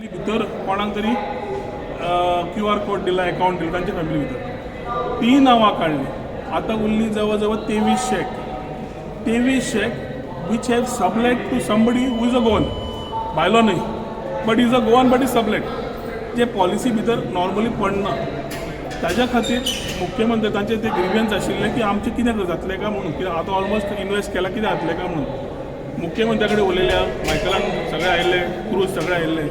भितर कोणाक तरी क्यू आर कोड दिला, अकाउंट दिला तांच्या फॅमिली भितर. ती नांवां काडली. आतां उरली जवळ जवळ 23 shack, 23 shack which have sublet to somebody who is a Goan. भायलो न्हय, but is a Goan, but is sublet, J policy भितर नॉर्मली पडना. ताज्या खातीर मुख्यमंत्री तांचे ते ग्रिवियन्स आशिल्ले की आमचें कितें जातलें काय म्हणून, कित्याक आतां ऑलमोस्ट इनवेस्ट केला, कितें जातलें काय म्हणून. मुख्यमंत्र्या कडेन उलयल्या, मायकलान सगळे आयिल्ले, क्रूज सगळे आयिल्ले.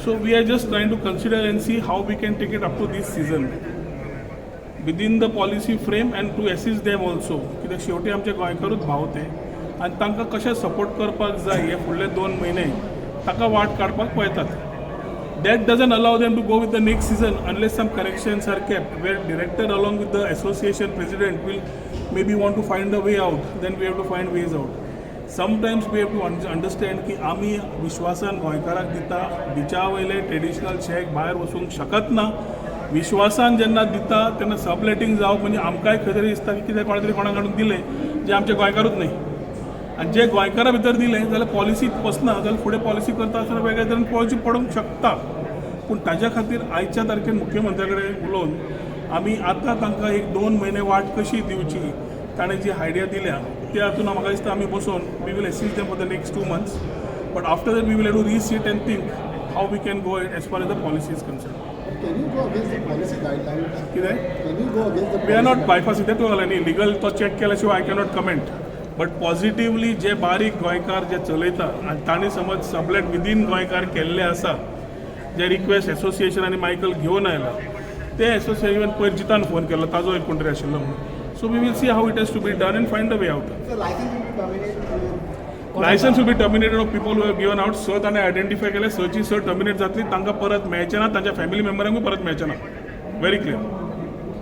So we are just trying to consider and see how we can take it up to this season within the policy frame and to assist them also, कित्याक शेवटी आमचे गोंयकारूच भाव ते आनी तांकां कशें सपोर्ट करपाक जाय हे फुडले 2 म्हयने ताका वाट काडपाक पळयतात. That doesn't allow them to go with the next season unless some corrections are kept, where director along with the association president will maybe want to find a way out. Then we have to find ways out. Sometimes we have to understand की आमी विश्वासान गोंयकाराक दिता. बिचा वयले traditional shack भायर वचूंक शकत ना. विश्वासान जेन्ना दिता तेन्ना सबलेटींग जावप म्हणजे आमकांय खंय तरी दिसता की कितें कोणा तरी कोणाक हाडून दिलें, जे आमचे गोंयकारूच न्हय. आनी जे गोंयकारा भितर दिलें जाल्यार पॉलिसी बसना जाल्यार फुडें पॉलिसी करता आसतना वेगळे तरेन पळोवची पडूंक शकता. पूण ताज्या खातीर आयच्या तारखेर मुख्यमंत्र्या कडेन उलोवन आमी आतां तांकां एक 2 म्हयने वाट कशी दिवची, ताणें जी आयडिया दिल्या त्या हातून म्हाका दिसता आमी बसोन we will assist them for the next 2 months, but after that we will have to resit and think how we can go as far as the policy is concerned. Can you go against the policy guidelines? कितें? Can you go against the We are not policy bypassing that. तुका न्ही, legal तो check केल्या शिवाय I cannot comment. But positively जे बारीक गोंयकार जे चलयता आनी तांणी समज सबलेट विदीन गोंयकार केल्ले आसा, जे रिक्वेस्ट एसोसिएशन आनी मायकल घेवन आयला, ते एसोसिएशन पयर जितान फोन केलो, ताजो एक कोण तरी आशिल्लो म्हणून. So we will see how it has to be done and find a way out. So license will be terminated. License will be terminated of people who have given out. स ताणें identify केले, सची स terminate जातली. तांकां परत मेळचें ना, तांच्या फॅमिली मेंबरांकूय परत मेळचें ना. Very clear.